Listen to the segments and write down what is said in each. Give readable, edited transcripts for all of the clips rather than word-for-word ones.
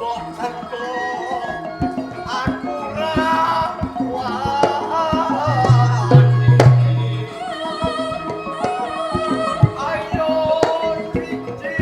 Mbok teko aku ra wani. Ayo siji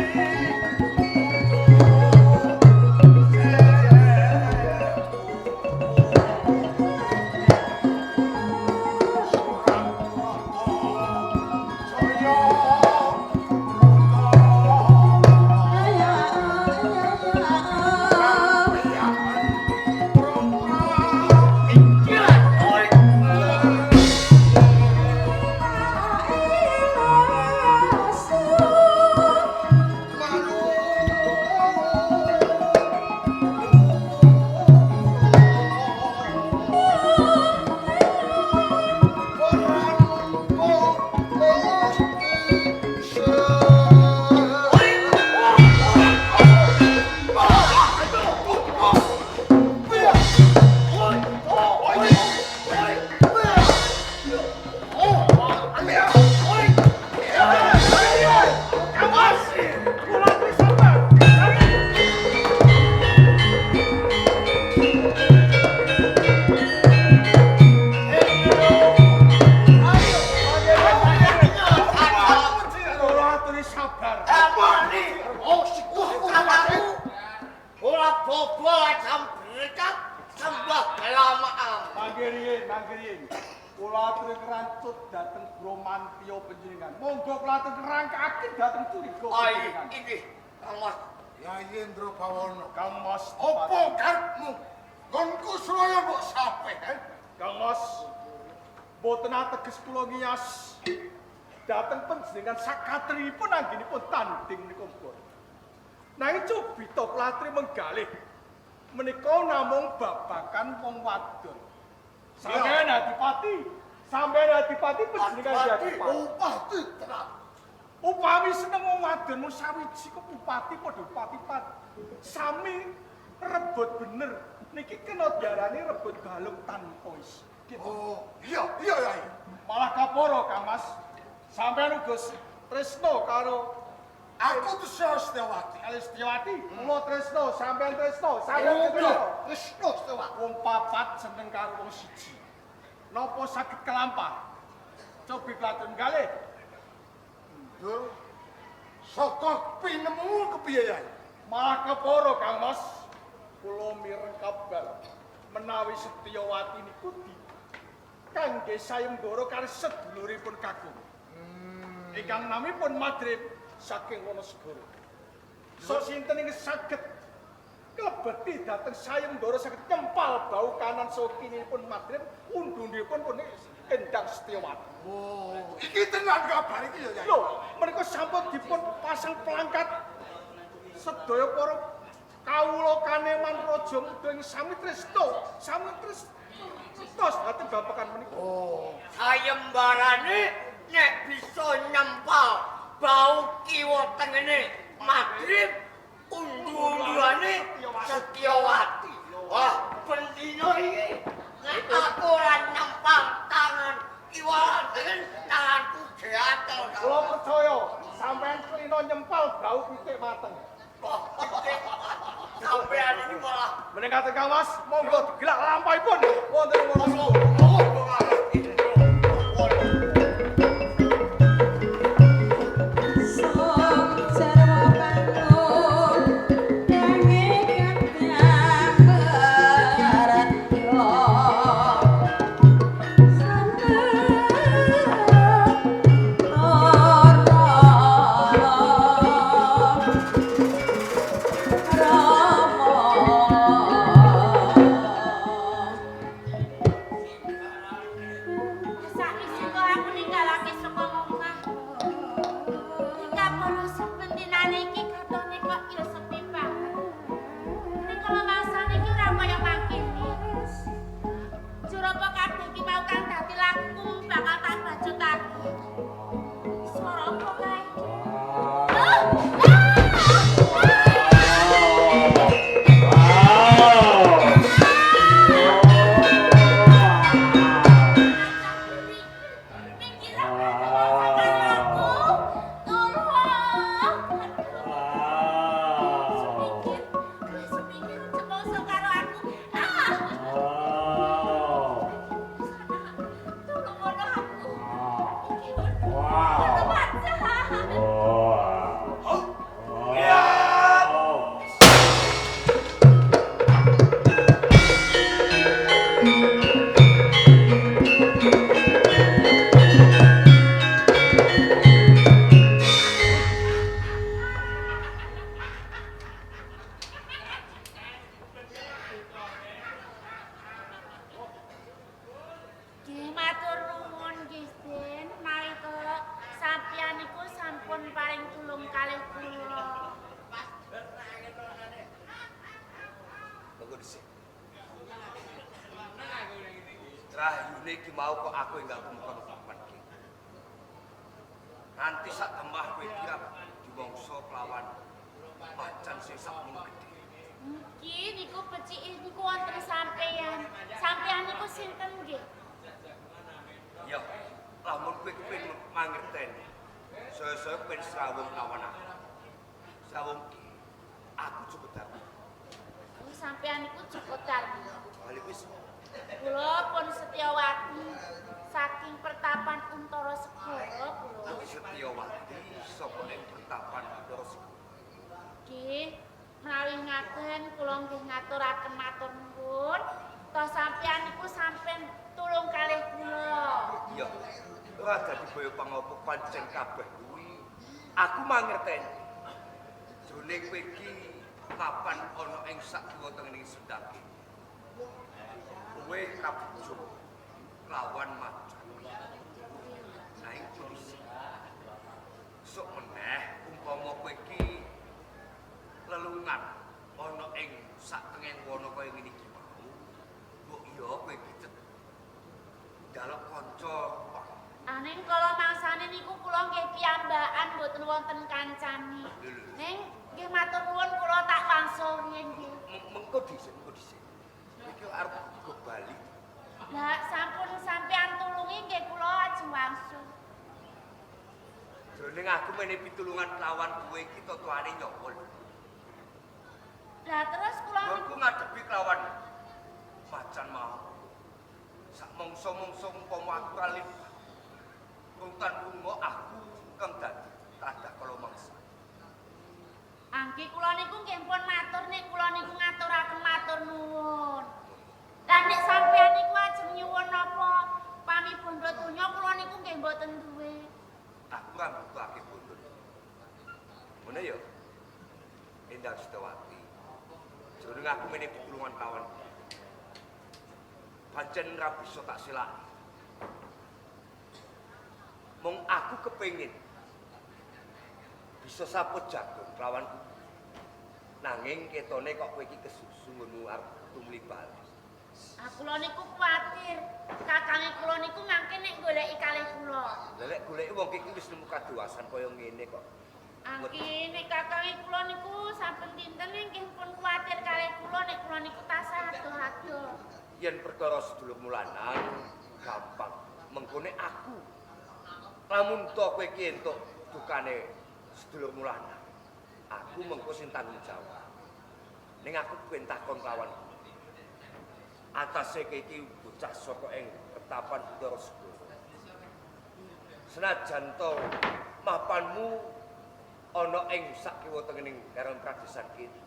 Panjenengan sakatrinipun anggenipun tanding menika mpun. Nanging cubita kula aturi menggalih menika namung babakan wong wadon. Sampeyan Adipati, sampeyan Adipati panjenengan Adipati. Upati tenan. Upami seneng wong wadon mung sawiji kok bupati padha bupati pat. Sami rebut bener. Niki kena diarani rebut balung tanpa isi. Oh, iya iya Yai. Malah kaporo Kang Mas. Sampeyan uga tresno karo aku Tresna Setiawati. Kali Setiawati, kula tresno, sampeyan tresno, sampeyan tresno. Tresno Setiawati. Wong papat seneng karo wong siji. Napa saged kelampah? Cobi klatun galih. Ndur. Saka pinemu kepiye Yai? Malah keporo Kang Mas. Kula mireng kabar menawi Setiawati niku di kangge sayembara karo seduluripun kakung. Ingkang namipun Madrip saking Wonosegoro. So sinten ingkang saged klebeti dhateng sayembara saged nyempal bau kanan saha kininipun Madrip undhundhipun pun Endang Setiawati. Oh, iki tenan kabar iki ya Yai. Lho, menika sampun dipun pasang pelangkat sedaya para kawula kaneman raja muda ing sami tresna, sami tresna dhateng babagan menika. Oh, sayembarane nek bisa nyempal bau kiwa tengene Madrip undu-unduane Setiawati. Wah, bendina iki nek aku ora nyempal tangan kiwa tengen tanganku gatel. Kula percaya sampean klino nyempal bau pitik mateng. Sampean iki malah menika Kang Mas, monggo digelak lampahipun wonten Wonosobo. Gersik. Rahayune iki mau kok aku enggal tumeka papan iki. Nanti sak temah kowe iki dimongso kelawan macan sing sakmono gedhe. Nggih niku becike niku wonten sampeyan. Sampeyan niku sinten nggih? Ya, lamun kowe kepengin mangerteni, saya-saya pengen srawung lawan aku. Srawung ki, aku Joko Darmo. Oh, sampeyan niku Joko Darmo. Bali wis. Kula pun Setyawati saking pertapan Untara Segara kula. Setyawati saka ing pertapan Untara Segara. Nggih, menawi ngaten kula nggih ngaturaken matur nuwun. Toh sampeyan niku sampeyan tulung kalih kula. Iya. Ora dadi boyo pangopo pancen kabeh kuwi. Aku mangerteni. Jone kowe iki mapan ana ing sak kiwa tengening sendake. Kowe kabujuk lawan macan. Naing polisi. Sok meneh umpama kowe iki lelungan ana ing sak tengeng wana kaya ngene iki mau. Mbok iya kowe iki njaluk kanca. Aning kala mangsane niku kula nggih piyambakan mboten wonten kancane. Ning nggih matur nuwun kula tak wangsul riyin nggih. Mengko dhisik, mengko dhisik. Iki arep go bali. Lah sampun sampean tulungi nggih kula ajeng wangsul. Jroning aku mene pitulungan lawan kowe iki totoane nyawa lho. Lah terus kula Aku ngadepi kelawan macan mau. Sak mangsa-mangsa umpama aku alih runtan lunga aku kang dadi tadah kala mangsa. Angki kula niku nggih pun matur nek kula niku ngaturaken matur nuwun. Lah nek sampeyan niku ajeng nyuwun napa pami bondo donya kula niku nggih mboten duwe. Aku ora mbutuhake bondo. Ngono ya. Endang Setyawati. Jroning aku mene pitulungan kawan. Pancen ora bisa tak selaki. Mung aku kepengin bisa saput jago lawanku. Nanging ketone kok kowe iki kesusu ngono arep tumuli bali. Ah kula niku kuwatir kakange kula niku mangke nek goleki kalih kula. Lah lek goleki wong iki wis nemu kaduwasan kaya ngene kok. Angki nek kakange kula niku saben dinten nggih pun kuwatir kalih kula nek kula niku tasah adoh-adoh. Yen perkara sedulurmu lanang gampang mengkone aku. Lamun to kowe iki entuk dukane sedulurmu lanang, aku mengko sing tanggung jawab. Ning aku ben takon lawan. Atase kowe iki bocah saka ing petapan Untara Segara. Senajan to mapanmu ana ing sak kiwa tengening karo pradesan kene.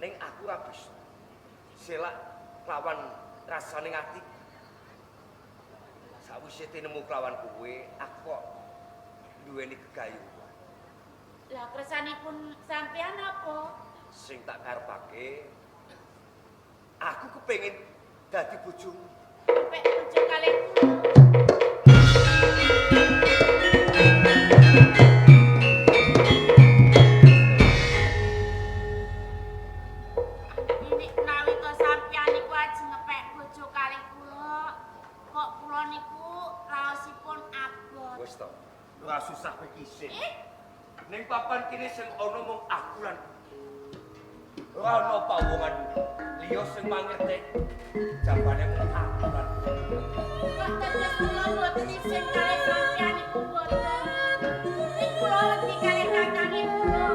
Ning aku ora bisa selak lawan rasane ati. Sawise tinemu kelawan kowe, aku kok duweni gegayuhan. Lah kersanipun sampeyan apa? Sing tak karepake, aku kepengin dadi bojomu. Pek bojo kalih kula. Ini menawi to sampeyan niku ajeng ngepek bojo kalih kula, kok kula niku raosipun abot. Wis to, ora susah kowe isin. Ning papan kene sing ana mung aku lan ora ana pawongan liya sing mangerteni. Jabane mung aku lan kok tetes kula mboten isin kalih sampeyan niku mboten. Ning kula wedi kalih kakange kula.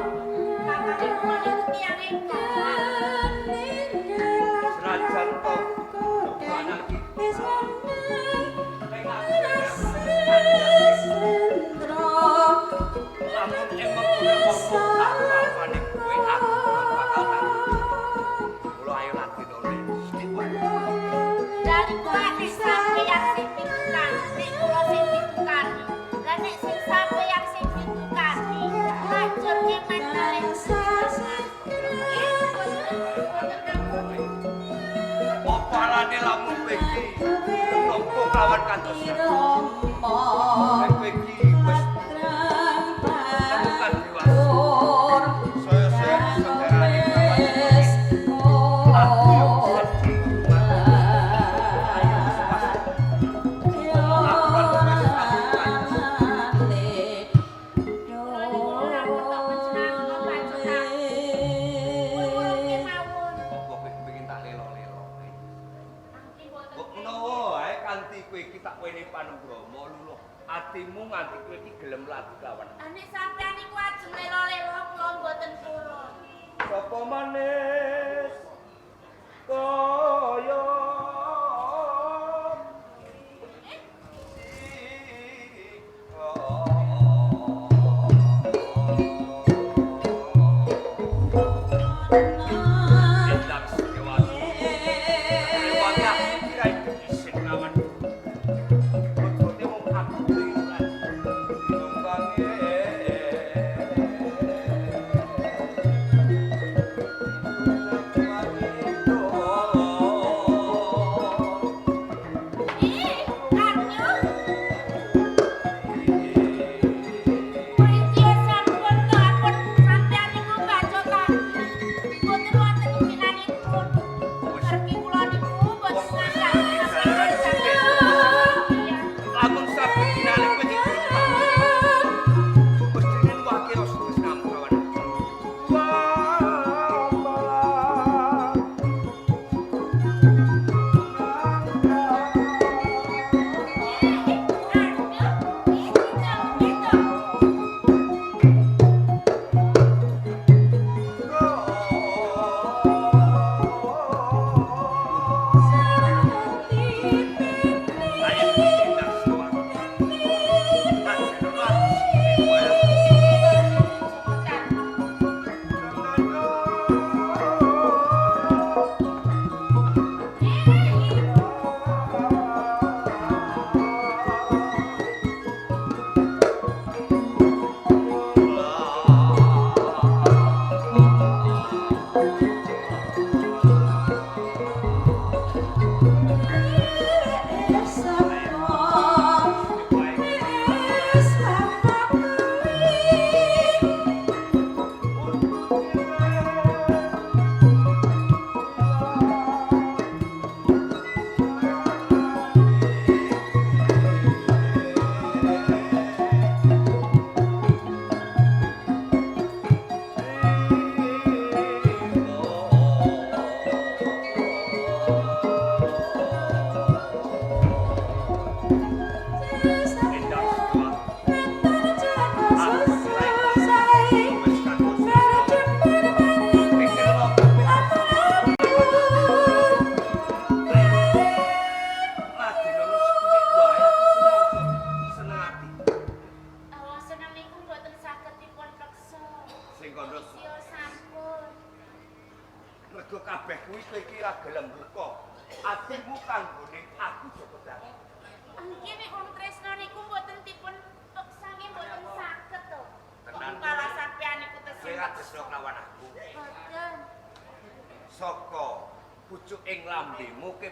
Kakange kula niku tiyange galak. Senajan to lanang iki ning aku lamun emang kowe ngomong aku apane kowe aku bakal tanggung. Mula ayo ladenono sithik wae. Lah niku nek sampeyan sing pitukani, nek kula sing pitukani. Lah nek sing sampeyan sing pitukani, lajur ngemet kalih. Apa alane lamun kowe iki nampa kelawan kantos. Nek kowe iki wis temukan dewasa. Saya-saya bisa darani kelawan. Panembrama luluh atimu nganti kowe iki gelem ladu lawan. Nek sampeyan niku ajeng lelo-lelo kula mboten purun. Sapa manis kaya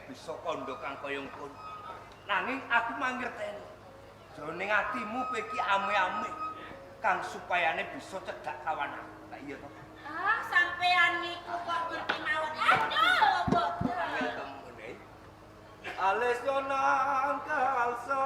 bisa kandha kang kaya ngono. Nanging aku mangerteni. Jroning atimu kowe iki ame-ame kang supayane bisa cedhak kawan aku. Lah iya to? Ah, sampean niku kok ngerti mawon. Aduh, mboten. Temene. Alis yo nang kalsa.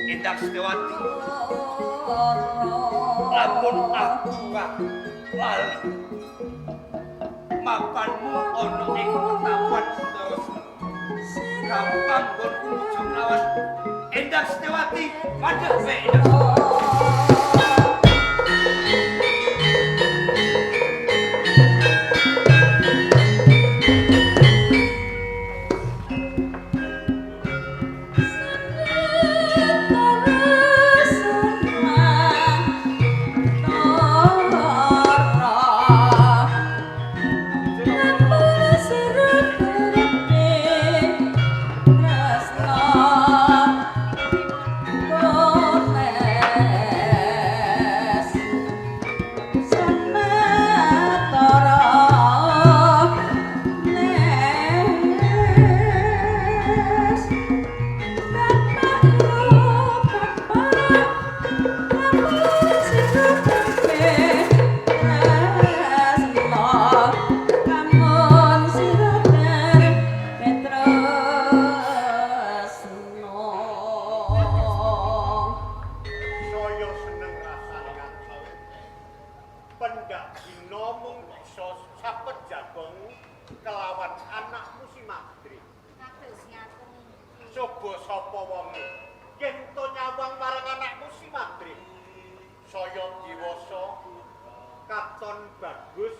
Endang Setiawati. Lamun aku lali mapanmu ana ing petapan terus gampang nggonku nuju nglawan Endang Setiawati. Madhep wae Endang Setiawati. Saya seneng rasane ngatur. Pendak dina mung bisa sapet jagong kelawan anakmu si Madri. Kados ngaten iki. Coba sapa wonge yen to nyawang marang anakmu si Madri. Saya dewasa, katon bagus,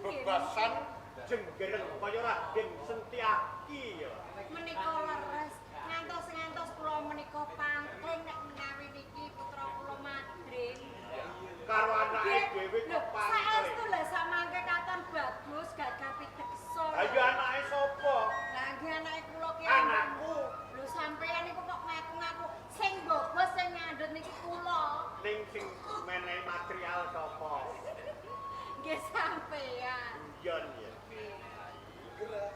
bebasan jenggereng kaya Raden Sentiaki ya. Menika leres ngantos-ngantos kula menika pangkling nek menawi niki putra kula Madrim. Karo anake dhewe Lho, kok pangkling. Saestu lho samangke katon bagus gagah piteksa. Ayo anake sapa? Lah nggih anake kula ki. Anakku. Lho sampeyan niku kok ngaku-ngaku sing mbobos sing ngandhut niki kula. Ning sing menehi material sapa? Nggih sampeyan. Guyon ya.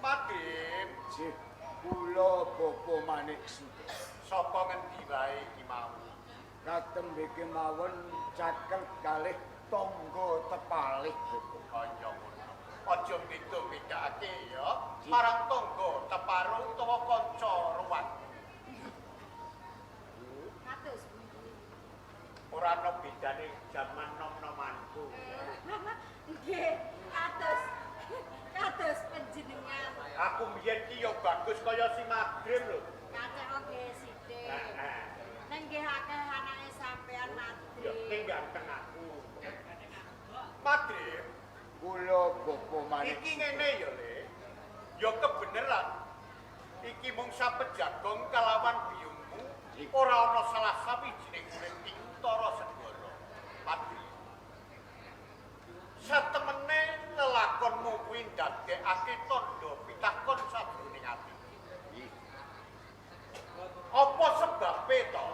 Madrim, Sih, kula Bapak Manik Sutra. Sapa ngendi wae iki mau? Katembe kemawon caket kalih tangga tepalih Bapak. Kaya ngono. Aja beda-bedakake ya marang tangga teparo utawa kanca ruwat. Kados pundi? Ora ana bedane jaman nom-nomanku. Nggih, kados kados panjenengan. Aku mbiyen ki ya bagus kaya si Madrim lho. Kacek nggih sithik. Heeh. Ning nggih akeh anake sampean Ya Madrim. ning ganteng aku. Madrim, Kula Bapak Manik iki ngene ya, Le. Ya kebeneran. Iki mung sapejagong kalawan biyungmu, ora ana salah sawijining urip ing Utara Segara. Madrim. Satemene lelakonmu kuwi ndadekake tandha pitakon sajroning ati. Apa sebabe to?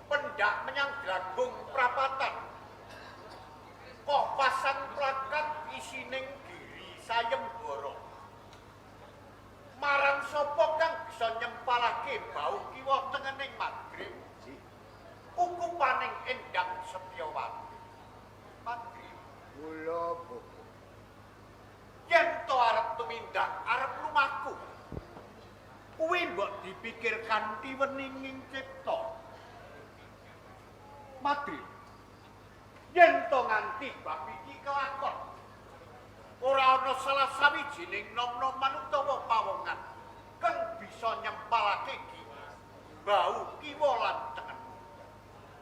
Pendak menyang Glagung prapatan. Kok pasang plakat isining giri sayembara. Marang sapa kang bisa nyempalake bau kiwa tengening Madrim? Ukupaning Endang Setyawati. Madrim, Kula Bapak. Yen to arep tumindak arep lumaku. Kuwi mbok dipikir kanthi weninging cipta. Madrim, yen to nganti bab iki kelakon, ora ana salah sawijining nom-noman utawa pawongan kang bisa nyempalake iki bau kiwa lan tengen.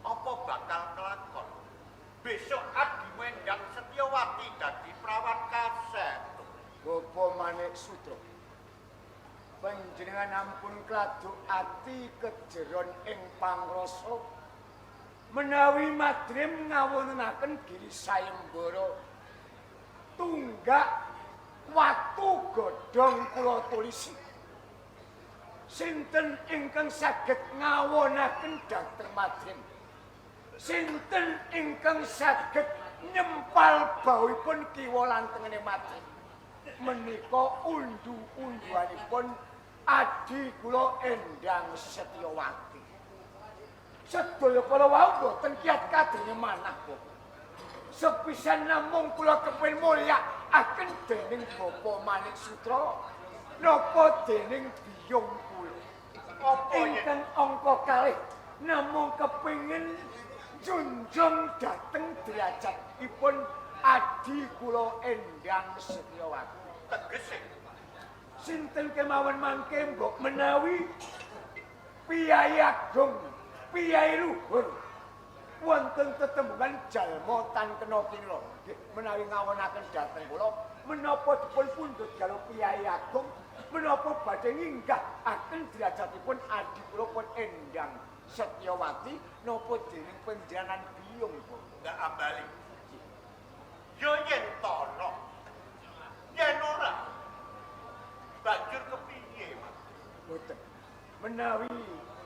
Apa bakal kelakon? Besok adimu Endang Setyawati dadi prawan kaset. Bapak Manik Sutra. Panjenengan ampun kladuk ati kejeron ing pangrasa menawi Madrim ngawontenaken giri sayembara tunggak watu godhong kula tulisi. Sinten ingkang saged ngawonaken dhateng Madrim? Sinten ingkang saged nyempal bauipun kiwa lan tengene Madrim? Menika undu-unduanipun adi kula Endang Setyawati. Sedaya kala wau boten kiat kadene manah Bapak. Sepisan namung kula kepengin mulyakaken dening Bapak Manik Sutra napa dening biyung kula. Apa yen Ingkang angka kalih Namung kepengin junjung dhateng derajatipun adi kula Endang Setyawati. Tegese Sinten kemawon mangke mbok menawi Piyai Agung, Piyai Luhur wonten tetembungan jalma tan kena kinira. Nggih, menawi ngawonaken dhateng kula menapa dipun pundhut karo Piyai Agung menapa badhe nginggahaken derajatipun adi kula pun Endang Setyawati napa dening panjenengan biyung pun. Ndak ambali. Yo yen tono. Yen ora. Banjur kepiye, Mas? Boten. Menawi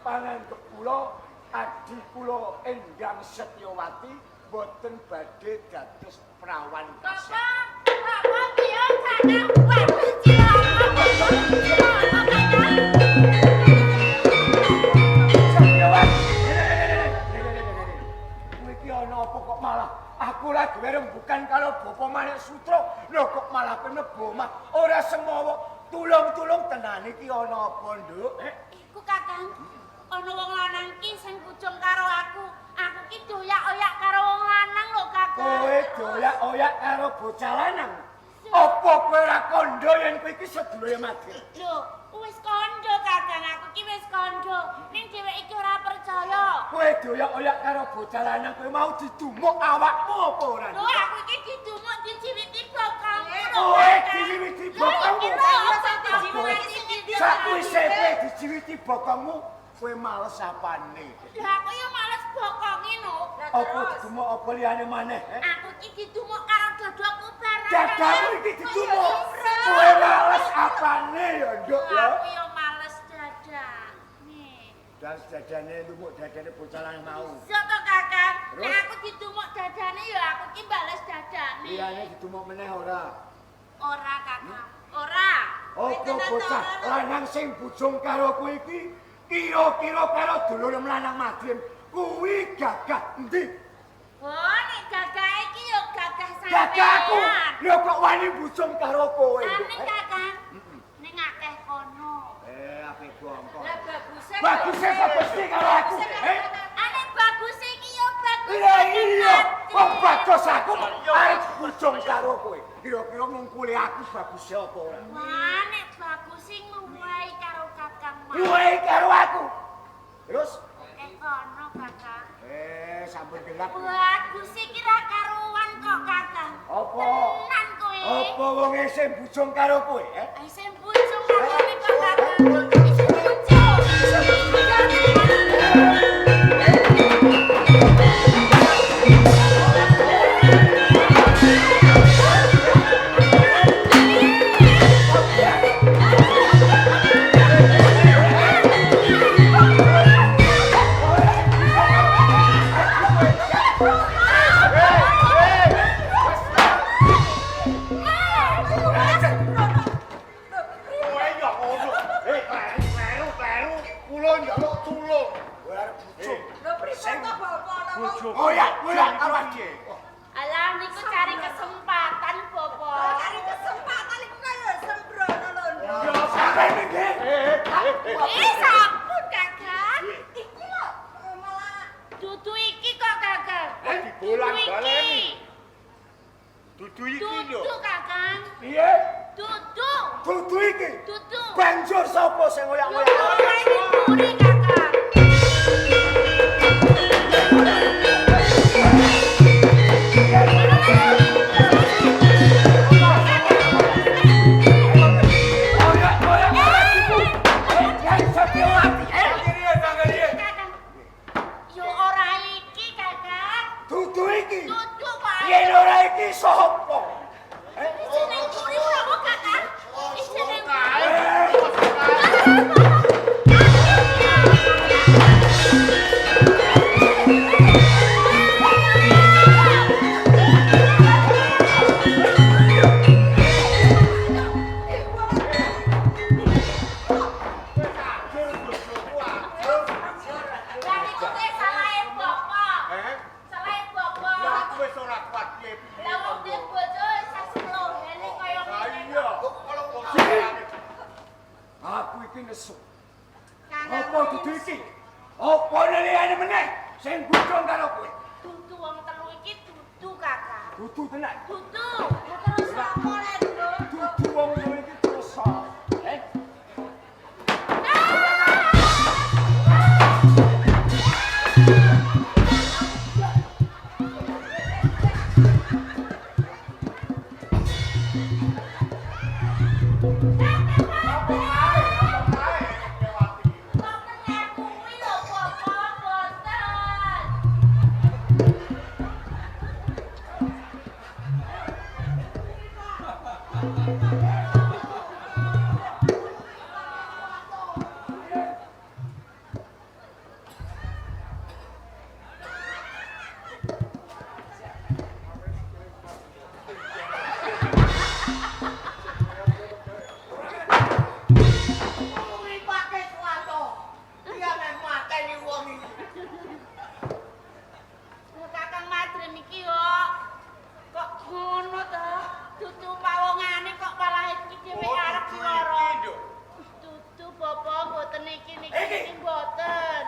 panganggep kula adi kula Endang Setyawati boten badhe dados prawan kasih. Bapak, bapak biyung kakang. Waduh, cilaka bapak. Cilaka kakang. Setyawati. Kowe iki ana apa kok malah aku lagi rembukan karo Bapak Manik Sutra, lho kok malah kowe mlebu omah ora semowo. Tulung-tulung tenan iki ana apa, Nduk? Iku kakang, ana wong lanang ki sing bujung karo aku. Aku ki doyak-oyak karo wong lanang lho kakang. Kowe doyak-oyak karo bocah lanang. Apa kowe ora kandha yen kowe iki sedulure Madya? Lho, wis kandha kakang, aku ki wis kandha. Ning dheweke iki ora percaya. Kowe doyak-oyak karo bocah lanang kowe mau didumuk awakmu apa ora? Lho, aku iki didumuk dijiwiti bokongmu lho. Kowe Kakang. dijiwiti Lho, bokongmu. iki lho, sing dijiwiti iki. Sakwise kowe dijiwiti bokongmu, kowe males apane? Lho, aku yo males bokonge no. Apa didumuk apa liyane maneh? Aku iki didumuk karo dadaku barang. Dadamu iki didumuk. Kowe males apane ya, Nduk ya? Aku yo males dadane. Dan dadane lumuk dadane bocah lanang mau. Iya to Kakang, nek Terus? aku didumuk dadane ya aku ki bales dadane. Liyane didumuk meneh ora? Ora Kakang, ora. Apa bocah lanang sing bujung karo kowe iki kira-kira karo dulur lanang Madrim kuwi gagah endi? Oh, nek gagah iki ya gagah sampean. Gagah aku. Lho kok wani bujung karo kowe? Lah ning Kakang, ning akeh kono. Ape bongko. Lah baguse. Baguse bagus karo aku. Ane bagus iki ya bagus. Lah iya, wong bagus aku arep bujung karo kowe. Kira-kira ngungkuli aku bagus apa ora? Wah, nek bagus sing luwai karo Kakang Mas. Luwe karo aku. Terus Akeh kono Kakang. Sampun gelap. Bagus iki ra karuan kok Kakang. Apa? Tenan kowe. Apa wong sing bujung karo kowe, eh? Isih bujung karo kok Kakang. Isih bujung. Kowe yo ngono. Kleru, kleru. Kula njaluk tulung. Kowe arep bujung. Lho pripun to bapak ana wong Oyak, oyak karo adi. Alah niku cari kesempatan, Bapak. cari kesempatan iku kaya sembrono lho. Nduk. Ya sampe nggih. Sampun Kakang. Iki lho malah Dudu iki kok Kakang. Dibolang-baleni. Dudu iki lho. Dudu Kakang. Piye? Dudu. Dudu iki. Dudu. Banjur sapa sing oyak-oyak? Dudu ora iki mburi Kakang. Oyak-oyak karo adiku. Yai Setyawati. Kakang. Yo ora iki Kakang. Dudu iki. Dudu kok. Yen ora iki sapa? Isih ning mburi ora Kakang. Isih ning mburi. Lah niku teh salahe bapak. Eh? Salahe bapak. Lah aku wis ora kuat piye-piye. Lah wong duwe bojo sasemlohene kaya Lah ngene. iya, kok kalau wong Aku iki nesu. Kakang. Apa dudu iki? Apa liyane meneh sing bujung karo kowe? Dudu wong telu iki dudu, Kakang. Dudu tenan. Dudu. Terus apa le, Nduk? Dudu wong telu iki terus. Eh? Kok kena kuwi lho, Bapak, boten. Kuwi Pak Kiswanto. Iya meh mateni wong iki. Lho, Kakang Madrim iki yo kok ngono to? Dudu pawongane kok malah iki dhewe Oh, arep dudu lara. iki, Nduk. Dudu Bapak mboten iki niki Iki. niki mboten.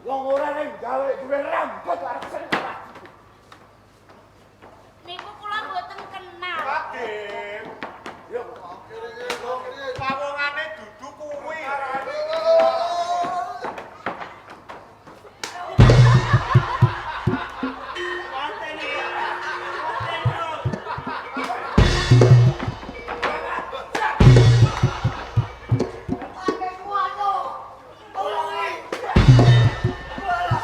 Wong ora ning gawe duwe rambut arep seneng. Niku kula mboten kenal. Raden, Yo, pawongane dudu kuwi. Pak Kiswanto. Tolongi. Walah.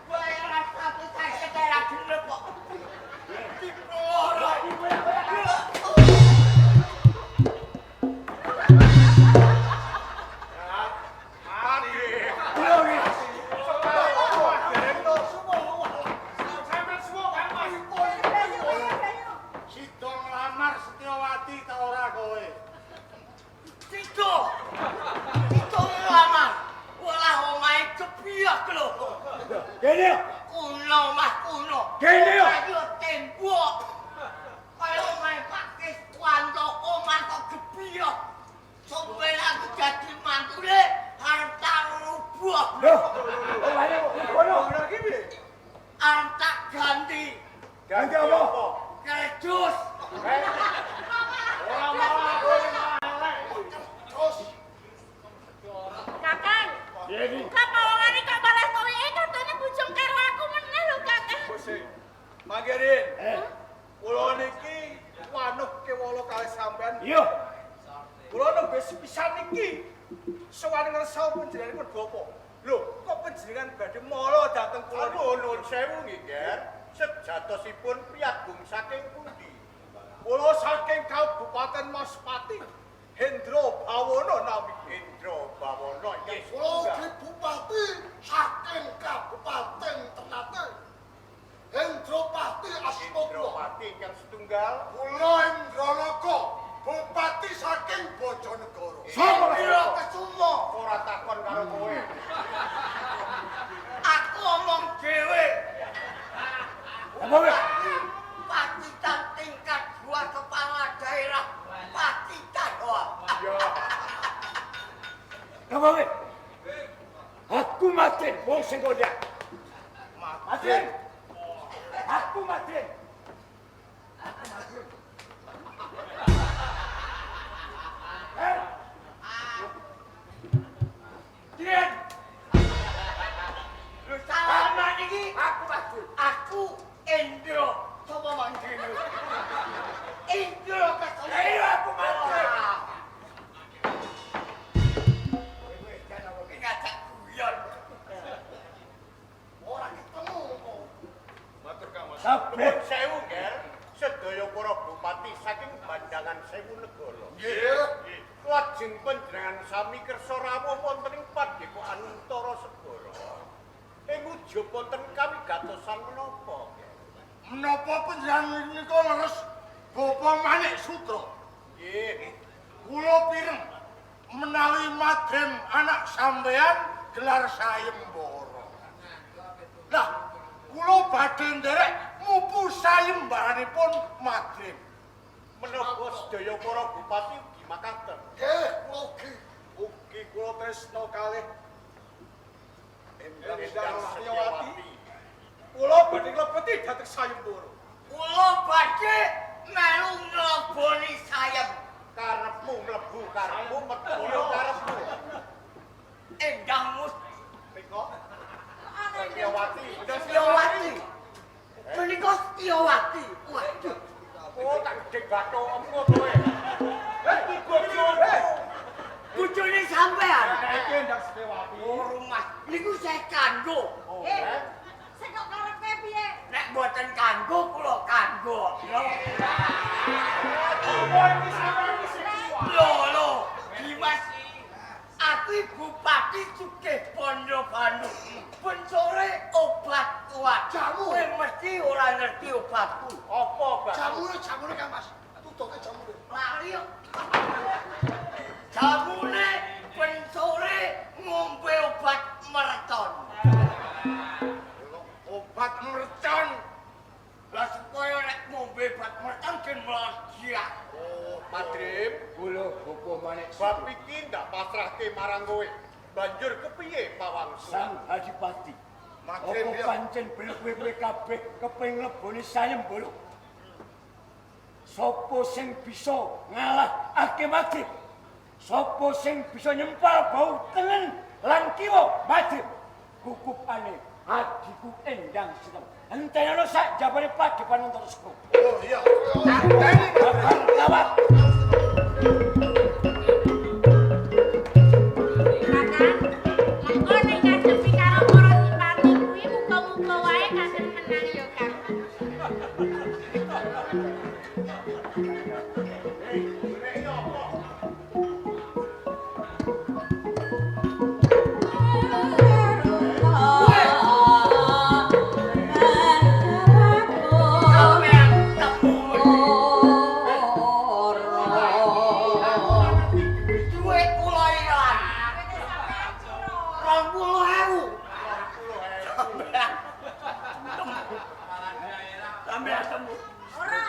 Bayaran 150 ora gelem kok. Dipeloro. Raden. kula iki. Sampeyan suwo Kang Mas. Sida nglamar Setyawati ta ora kowe? Sido. Sido nglamar. Walah omahe kebiyak lho. Kene yo. Kuno omah kuno. Kene yo. Omahe yo tembok. Kaya omahe Pak Kiswanto omah kok gebiyak. Sampai aku dadi mantune arep tak rubuh. Lho, omahe kono. Ora iki piye? Arep tak ganti Ganti apa? kerdus. Ora malah kowe malah elek. Terus Kakang. Piye iki? Kok pawongane kok malah kowe katone bujung karo aku meneh lho, Kakang. Bose. Manggerin, Eh, kula niki wanuh kewala kalih sampean. iya. Kula nembe sepisan niki sowan ngersa panjenenganipun Bapak. Lho, kok panjenengan badhe mala dhateng kula? Anu nuwun sewu nggih, Ger. Sejatosipun priyagung saking pundi? Kula saking Kabupaten Maspati, Hendra Bawono nami. Indra Bawono ingkang Kula setunggal. ugi bupati saking Kabupaten Ternate. Hendropati asma kula. Indrawati ingkang setunggal. Kula Indraloka, bupati saking Bojonegoro. Sapa? Indra Kesumo. Ora takon karo kowe. Aku omong dhewe. Apa kowe? Pacitan tingkat 2 kepala daerah Pacitan. Wah. Apa kowe? Aku mati wong sing kondang. Mati. Aku mati. Aku mati. Eh? Dien, Lho salaman iki aku mati. aku Indra sapa manggene? Indra Kesumo. Ayo aku mati. Wah. Iki ngajak guyon. Ora ketemu kok. Matur Kang Mas. Kabeh. Nuwun sewu, Ger. Sedaya para bupati saking Bandangan Sewu Negara. Nggih. Lajeng panjenengan sami kersa rawuh wonten ing Padepokan Untara Segara. Ing ujub wonten kawigatosan menapa, Ger? Menapa panjenengan menika leres Bapak Manik Sutra? Nggih. Kula pireng menawi madrem anak sampeyan gelar sayembara. Lah, kula badhe nderek mupu sayembaranipun madrem. Menapa sedaya para bupati ugi makaten? Nggih, kula ugi. Ugi kula tresna kalih Endang Setyawati. Kula badhe nglebeti dhateng sayembara. Kula badhe melu ngleboni sayem. Karepmu mlebu, karepmu metu ya karepmu. Endang Mus Miko. Setyawati. Setyawati. Menika Setyawati. Waduh. Oh, tak gedhe bathukmu kowe. Iki bojomu. Bojone sampean. Nah, iki Endang Setyawati. Oh, rumah niku saya kanggo. Eh, sing kok karepe piye? Nek mboten kanggo kula kanggo. Lho. Lho lho, Dimas. Aku Bupati Sugih Bondobanu. Ben sore obat kuat. Jamu. Kowe mesti ora ngerti obatku. Apa, Bang? Jamure jamure Kang Mas. Tutuke jamure. Lari kok. Jamune ben sore ngombe obat mercon. Obat mercon. Lah supaya nek ngombe obat mercon gen meledak. Oh, Madrim, Kula bapa manik bab iki ndak pasrahke marang kowe. Banjur kepiye pawangsulan? Sang Adipati. Madrim Apa ya. pancen bener kowe-kowe kabeh kepengin mleboni sayembara? Sopo sing bisa ngalahake Madrim? Sopo sing bisa nyempal bau tengen lan kiwa Madrim? Kukupane adhiku Endang Siteng. Entenono sak jabane padepan Untara Segara. Oh iya. Anteni. Bakal kawat. Kakang, mengko nek ngadepi karo para dipati kuwi muga-muga wae kasen menang ya, Kang. Sampean temu. Duit kula ilang. 20.000. Sampean temu. Sampean temu. Ora.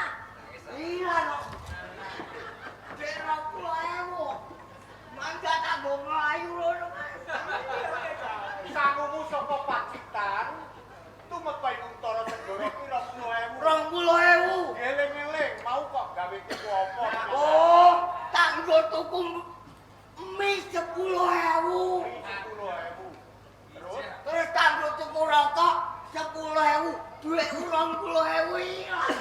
Iya no. Dek 20.000. Mangga tak nggo mlayu rono. Sangumu saka Pacitan tumeka ing Untara Segara ki 20.000. 20.000. Eling-eling mau kok gawe tuku apa? Oh, tak nggo tuku mie 10.000. 10.000. Terus Terus tak nggo tuku rokok 10.000. Duitku 20.000 ilang.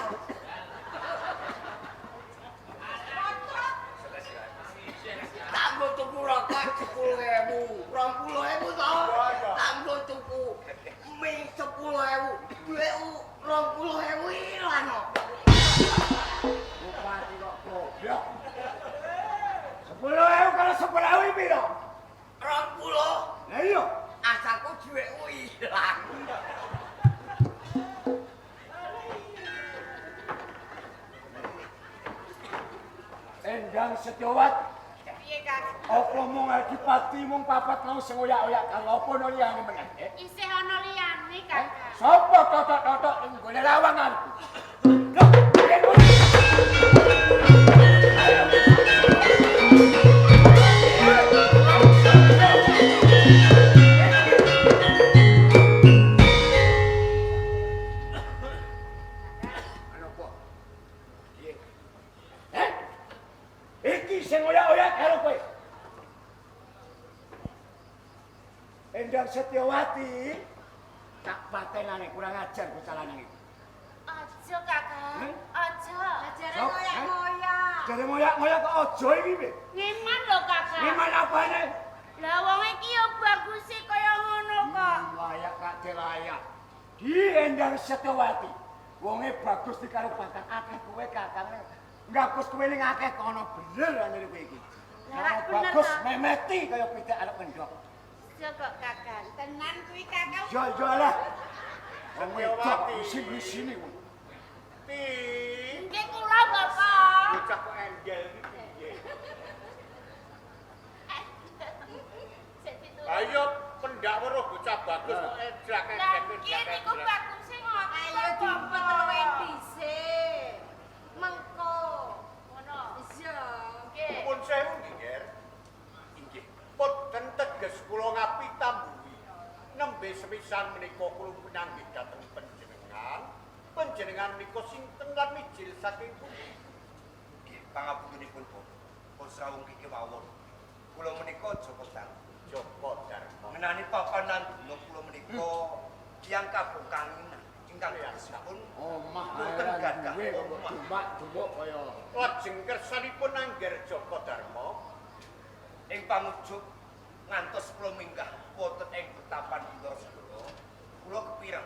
Tak nggo tuku rokok 10.000. 20.000 to. Tak nggo tuku mie 10.000. Duitku 20.000 ilang kok. Bupati kok goblok. 10.000 kalau 10.000 piro? 20 Lah iya. asaku duitku ilang. Endang Setyawati. Piye, Kang? Apa mung adipati mung papat mau sing oyak-oyak karo apa ana liyane meneh? Eh? Isih ana liyane, Kakang. Sopo totok-totok ning nggone lawanganku? Loh, piye kuwi? Ana apa? Piye? Eh? Iki sing oyak-oyak karo kowe. Endang Setyawati tak patenane kurang ajar bocah lanang iki. Aja, Kakang. Hmm? Aja. Jare ngoyak-ngoyak. Jare ngoyak-ngoyak kok aja iki piye? Ngeman lho, Kakang. Ngeman apane? Lah wong iki ya baguse kaya ngono kok. Layak kak layak. Di Endang Setyawati. Wonge bagus dikaro bakal akeh kowe kakang. Ngapus kowe ning akeh kono bener anjir kowe iki. Lah, rak bener Bagus to. memeti kaya pitik arep mendok. Aja kok, Kakang. Tenan kuwi, Kakang. Yo yo lah. Wong wedok Setyawati. isin-isine kuwi. Ti Nggih kula, Bapak. bocah kok enggel iki piye? Sik ditulung. Ayo pendak weruh bocah bagus kok ejak Lah ejek nggih niku baguse ngoten. Ayo diumpet luwih dhisik. Mengko. Ngono. Iya. Nggih. Pun sewu nggih, Nger. Inggih. Boten teges kula ngapi tambuhi. Nembe Nembe sepisan menika kula pinanggih dhateng panjenengan. Panjenengan menika sinten lan mijil saking pundi? Nggih, pangapuntenipun Bapak. Pun srawung kiki mawon. Kula menika Joko Darmo. Joko Darmo. Ngenani papan lan gunung kula menika tiyang kabung kanginan ingkang tegesipun Omah boten gadah duwe kok omah. dumak-dumuk kaya Lajeng kersanipun angger Joko Darmo Ing pangujuk ngantos kula minggah wonten ing petapan Buntara Segara, kula kepireng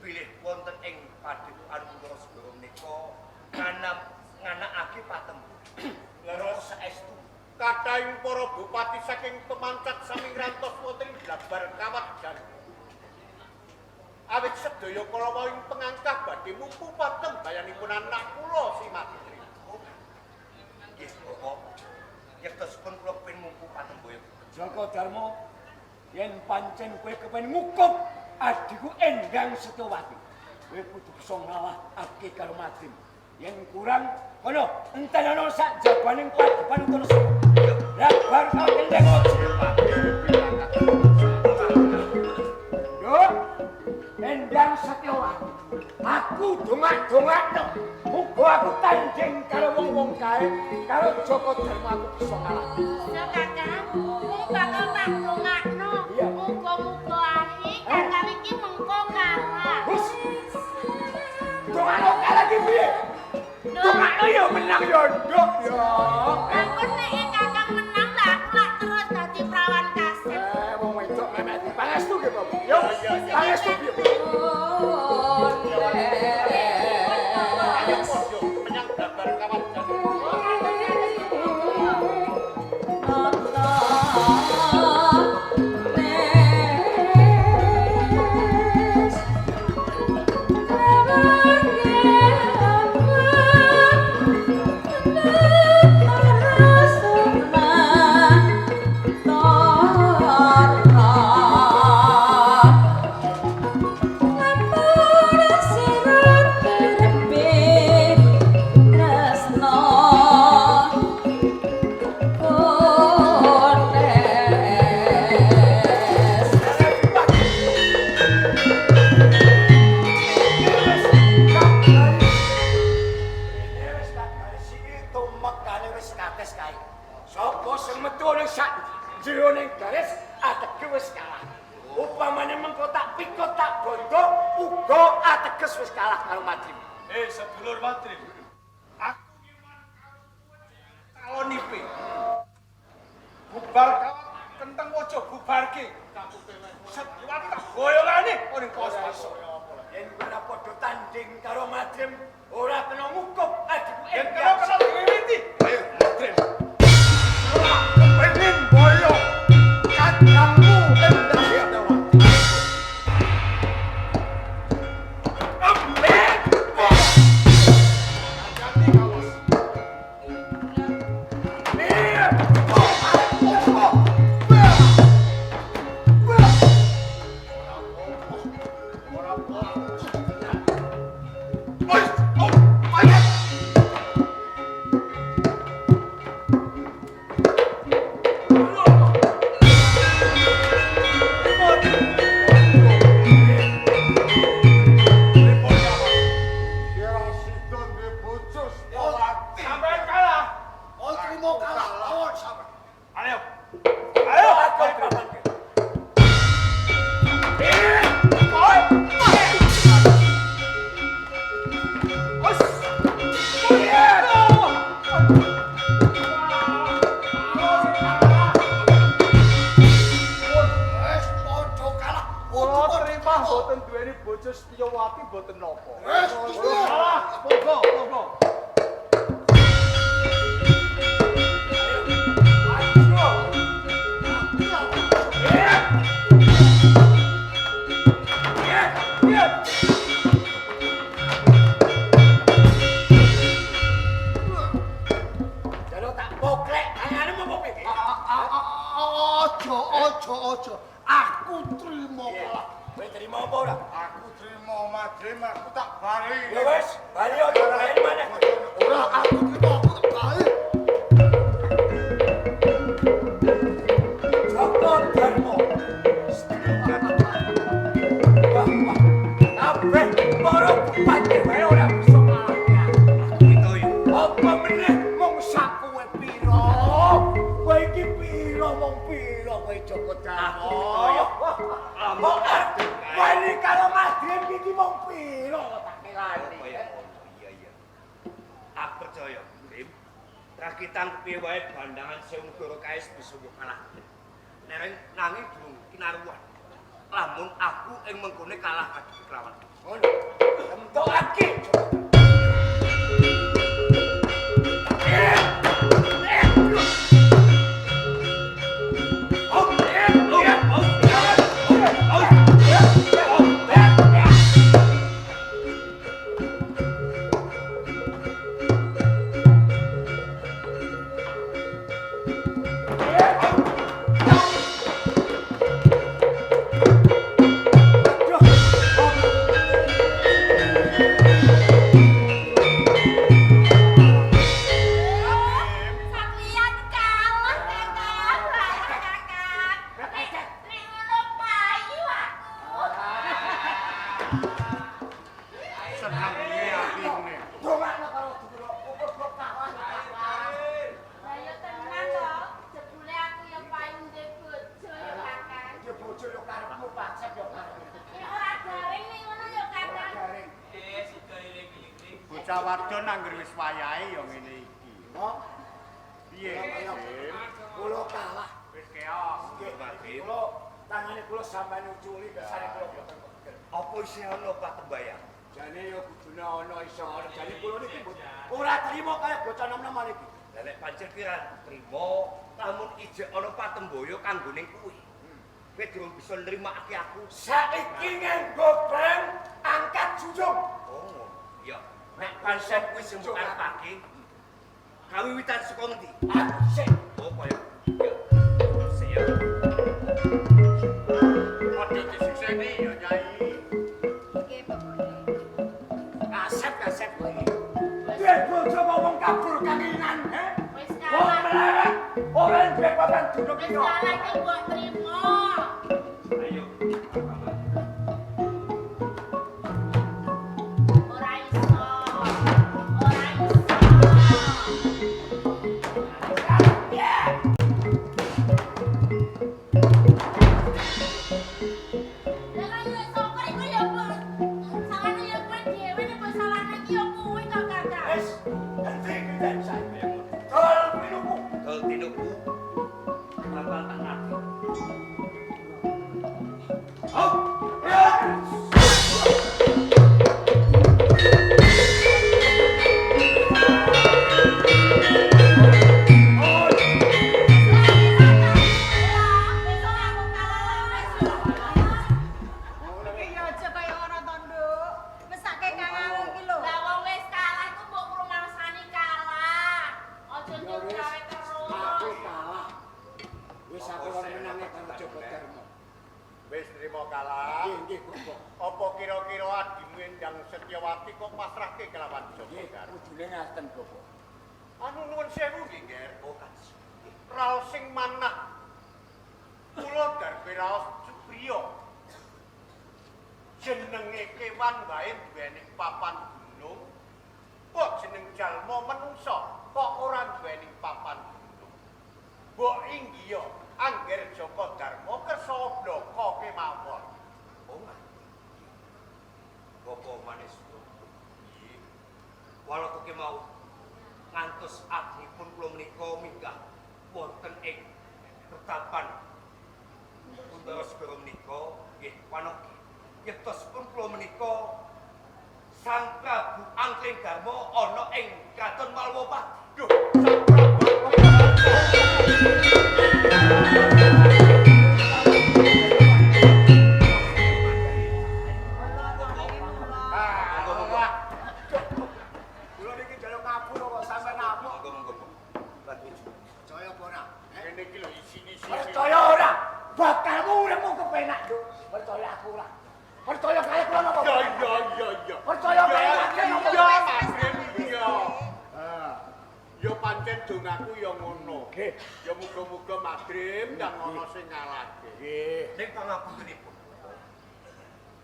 bilih wonten ing padepokan Buntara Segara menika nganakake patembu. Leres saestu kathahing para bupati saking pemancat sami ngrantos wonten ing Blabar Kawat Jalu. Awit sedaya kala wau ing pengangkah badhe mumpu patembayanipun anak kula si Madri. Nggih, Bapak. Yektosipun kula kepengin mumpu patembaya. Joko Darmo, yen pancen kowe kepengin ngukup adhiku Endang Setyowati, kowe kudu bisa ngalahake karo Madrim. Yen kurang, kono entenono sak jabaning padepokan Untara Segara. Lah bar karo kendeng aja. Yo, Endang Setyowati, aku dongak-dongakno. Muga aku tanding karo wong-wong kae, karo Joko Darmo aku bisa ngalahke. Bisa Kakang, mung bakal tak dongakno. Iya. Muga-muga ae Kakang iki mengko kalah. Hus. Dongakno kalah ki piye? Dongakno ya menang ya, Nduk ya. Ampun nek Kakang menang lah aku lak terus dadi prawan kasep. Eh, wong wedok memek pangestu ki, Bapak. Yo, pangestu piye? Ayo padha menyang Blabar Kawat Jalu. Rene wis tak garis iki tumekane wis kates kae. Sapa sing metu ning sak jero ning garis atege wis kalah. Upamane mengko tak pikut tak bondo uga ateges wis kalah karo Madrim. Eh, sedulur Madrim. Aku ngiman karo kowe calonipe. Bubar kawat kenteng aja bubarke. Setyawati tak boyongane ning kaos pasok. Yen kowe ora padha tanding karo Madrim, ora kena ngukup adhiku Yen kena kena diwiwiti. Ayo, Madrim. Kepengin boyo kadangmu Endang Setyowati. Hati-hati kawas. Kira sida duwe bojo Setyowati. Sampeyan kalah. Oh, trimo kalah lawan sampean. Ayo. Ayo, Aku Madrim. Wis padha kalah. Kula terima mboten duweni bojo Setyawati mboten napa. Wis, Kalah, monggo, monggo. Jaluk tak poklek tanganmu apa piye? Aja, aja, aja. Aku trimo kalah. Kowe terima apa ora? Aku trimo Madrim, aku tak bali. Ya wis, bali aja lain maneh. Ora, aku trimo, aku tak bali. Joko Darmo. Ngomong pira kowe Joko Darmo? Aku percaya. Lamun wani karo Madrim iki mung pira tak kirani. Kaya ngono. Iya iya. Aku percaya, Bim. Rakitan piye wae bandangan sewu negara kae bisa mbok kalah. Nereng nanging durung kinaruwan. Lamun aku ing mengkone kalah ngadepi kelawan. Ngono. Temtokake. Sampeyan kalah, Kakang. Kakang. Nek ngono payu aku. Seneng piye atine. Dongakno karo dulur kok kalah kalah. Lah ya tenan to, jebule aku ya payu ndek bojo ya, Kakang. Ya bojo yo karepmu pacek yo karepmu. Nek ora garing nek ngono ya, Kakang. Garing. Bocah wadon angger wis wayahe ya ngene iki. Oh, Piye? Bim? kula kalah. Wis keok. Nggih, kula tangane kula sampeyan uculi kesane kula boten pegel. Apa isih ana patembayan? Jane yo kudune ana iso ana. Jane kula niki ora trimo kaya bocah nom-noman iki. Lah nek pancen kira trimo, lamun ijek ana patembaya kanggone kuwi. Kowe durung bisa nrimakake aku. Saiki nganggo perang angkat junjung. Oh, ngono. Ya, nek pancen kuwi sing mbok arepake, kawiwitan saka ngendi? Aku sik. Oh, kaya ya. Sik ya. Padha disikseni ya Nyai. Nggih, Bapak. Kasep-kasep kowe iki. Duwe bojo wong kabur kanginan, he? Wis Wong kalah. melarat, ora duwe papan duduk Wis iki. kalah iki mbok trimo. Ayo. Ora iso. Ora iso. Lah kaya sapa iku ya mbok salahne ya kowe dhewe nek mbok salahne iki ya kuwi to, Kakang. Wis, henti kita saiki. Dol pinuku. Dol tinuku. Bakal tak latih. Oh. Ya. Besok aku kalah wis. Iki ya aja kaya ngono to, Nduk. Mesake Kang iki lho. Lah wong wis kalah iku mbok rumangsani kalah. Aja Ya wis, gawe terus. aku kalah. Wis aku ora menange karo Joko Darmo. Wis trimo kalah. Nggih, nggih, Bapak. Apa kira-kira adimu Endang Setyawati kok pasrahke kelawan Joko Nggih, Darmo? kudune ngaten, Bapak. Anu nuwun sewu nggih, Nger. Oh, kados. Raos sing manah. Kula darbe raos Supriya. Jenenge kewan wae duweni papan gunung. Kok jeneng jalma menungsa kok ora duweni papan gunung. Mbok inggiya angger Joko Darmo kersa blaka kemawon. Oh, ngerti. Bapak manis nggih. Walaupun kemau ngantos agnipun kula menika minggah wonten ing pertapan Untara Segara menika nggih panogi. Yektosipun kula menika Sang Prabu Angling Darma ana ing Kraton Malwapati. Duh, Sang Prabu Monggo monggo. Kula niki njaluk ngapura kok sampeyan ngamuk. Monggo monggo. Percaya apa ora? Ngene iki lho isine-isine. Percaya ora? Bakalmu uripmu kepenak, Nduk. Percaya aku ora? Percaya kaya kula napa? Ya ya ya ya. Percaya kaya aku napa? Ya Mas Bim, iya. Ya pancen dongaku ya ngono. Nggih. Ya muga-muga Madrim ndang ana sing ngalahke. Nggih. Ning pangapuntenipun.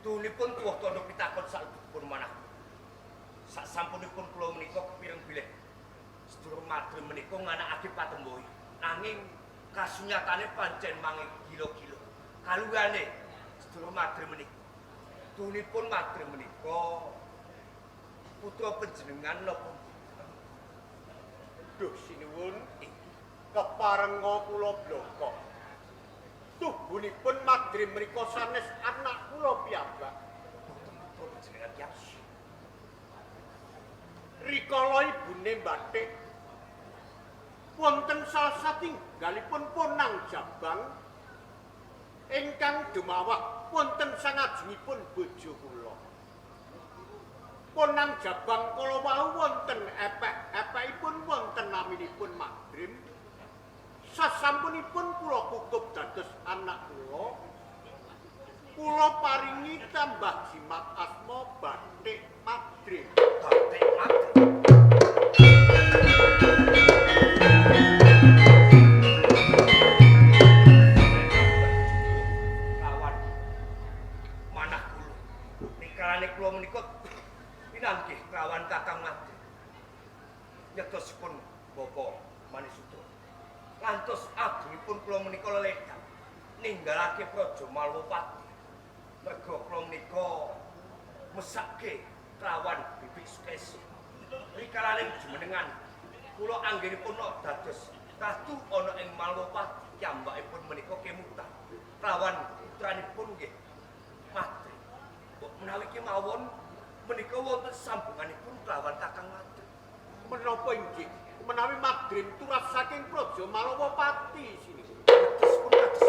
Tunipun tuwuh tandha pitakon salebetipun manah. Sak sampunipun kula menika kepireng bilih sedulur Madrim menika nganakake patembohi. Nanging Kasunyatane pancen mange gila-gila. Kaluwihane sedulur Madrim menika. Dunipun Madrim menika putra panjenengan napa? Duh sinuwun, keparenga kula bloko. Tubuhipun Madrim menika sanes anak kula piyambak. Boten putra panjenengan piyambak. Rikala ibune bathik wonten salah satunggalipun Ponang Jabang ingkang dumawah wonten sangajengipun bojo kula. Ponang Jabang kala wau wonten epek-epekipun wonten naminipun Madrim. Sasampunipun kula kukup dados anak kula, kula paringi tambah jimat asma Bathik Madrim. Bathik Madrim. Kawan manah kula. Rikalane kula menika pinanggih kelawan Kakang Madrim. Nyetosipun Bapak Manisudra. Ngantos agengipun kula menika leledan ninggalake Praja Malwapati. Merga kula menika mesake kelawan Bibik Sukesi. Rikalane jumenengan kula anggenipun dados ratu ana ing Malwapati, piyambakipun menika kemutan kelawan putranipun nggih Madrim. Mbok menawi kemawon menika wonten sambunganipun kelawan Kakang Madrim. Menapa inggih menawi Madrim turas saking Praja Malwapati sinuwun. Kados pun kados.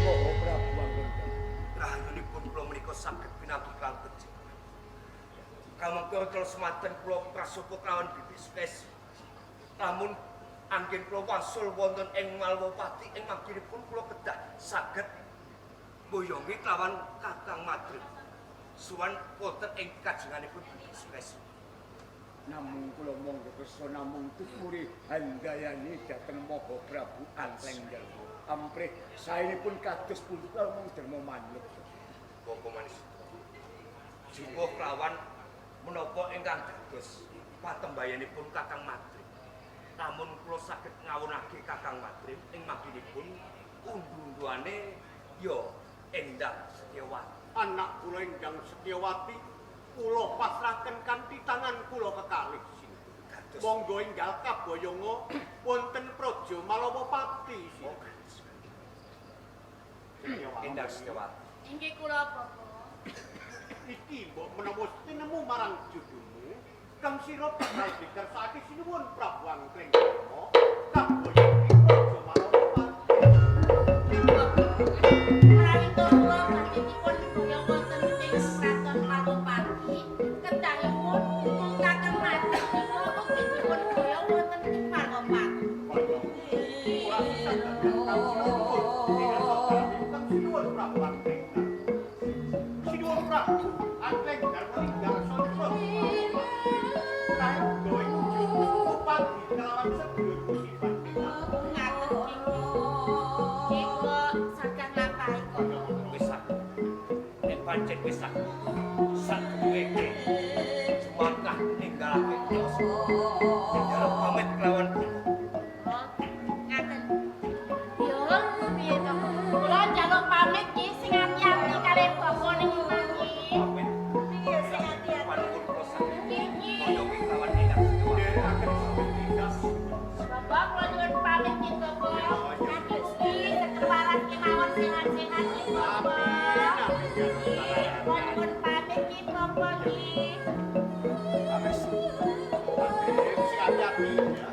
Maha Prabu Anggenda. Rahayunipun kula menika saged pinanggih kelawan panjenengan. Kamangka kala semanten kula prasopa kelawan Bibik Sukesi. Namun anggen kula wangsul wonten ing Malwapati ing mangkinipun kula kedah saged mboyongi kelawan Kakang Madrim. Suwan wonten ing kajenganipun Bibik Sukesi. Namung kula monggo kersa namung tuturi handayani dhateng Maha Prabu Anglengdarma. Amprih saenipun kados pundi kula mung derma manut. Bapak Manisudra. Jumbuh kelawan menapa ingkang dados patembayanipun Kakang Madrim. Namun kula saged ngawonake Kakang Madrim ing mangkinipun undu-unduane ya Endang Setyawati. Anak kula Endang Setyawati kula pasrahaken kanthi tangan kula kekalih sinuwun. Dados Monggo enggal kaboyonga wonten Praja Malawapati sinuwun. Endang Setyawati. Inggih kula Bapak. Iki mbok menawa tinemu marang judumu, kang sira bakal dikersakake sinuwun Prabu Anglengdarma kaboyong ing Praja Malawapati. Menawi kula badhe dipun boyong wonten ing Kraton Malwapati, kedahipun mung Kakang Madrim menika ugi dipun boyong wonten ing Malwapati. Ora susah dadi kang sinuwun ing kang sinuwun Prabu Anglengdarma. Sinuwun Prabu Anglengdarma ninggal saha Praja Malawapati. Kang gawe upadi kelawan sedulur si Bathik. Ngaten inggih. Nggih kula saged nglampahi kok. Wis saged. Nek pancen wis saged. Saduweke jumangkah ninggalake kula. Njaluk pamit kelawan kula. Oh, ngaten. Yo, piye to? Kula njaluk pamit nggih sing ati-ati kalih bapa ning omah nggih. Pamit. Iya, sing ati-ati. Panuwun kula saged Nggih, nggih. boyongi kelawan Endang Setyawati. Nderekaken sumedhah. Bapak kula nyuwun pamit nggih Bapak. Nganti ugi seger waras kemawon sehat-sehat nggih Bapak. Nggih, kula nyuwun pamit nggih Bapak nggih. Madrim sing ati-ati ya.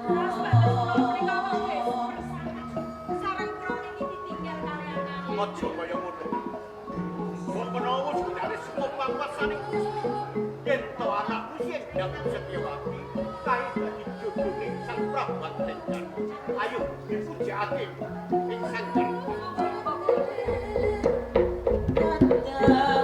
Terus batas kula menika kok nggih sareng kula niki ditinggal kaliyan anake. Aja kaya ngono. Mbok menawa sebenare semua panguwasane Gusti. Yen to anakmu si Endang Setyawati kae dadi jodhone Sang Prabu Anglengdarma. Ayo dipujakake ing sanggar. Dadah.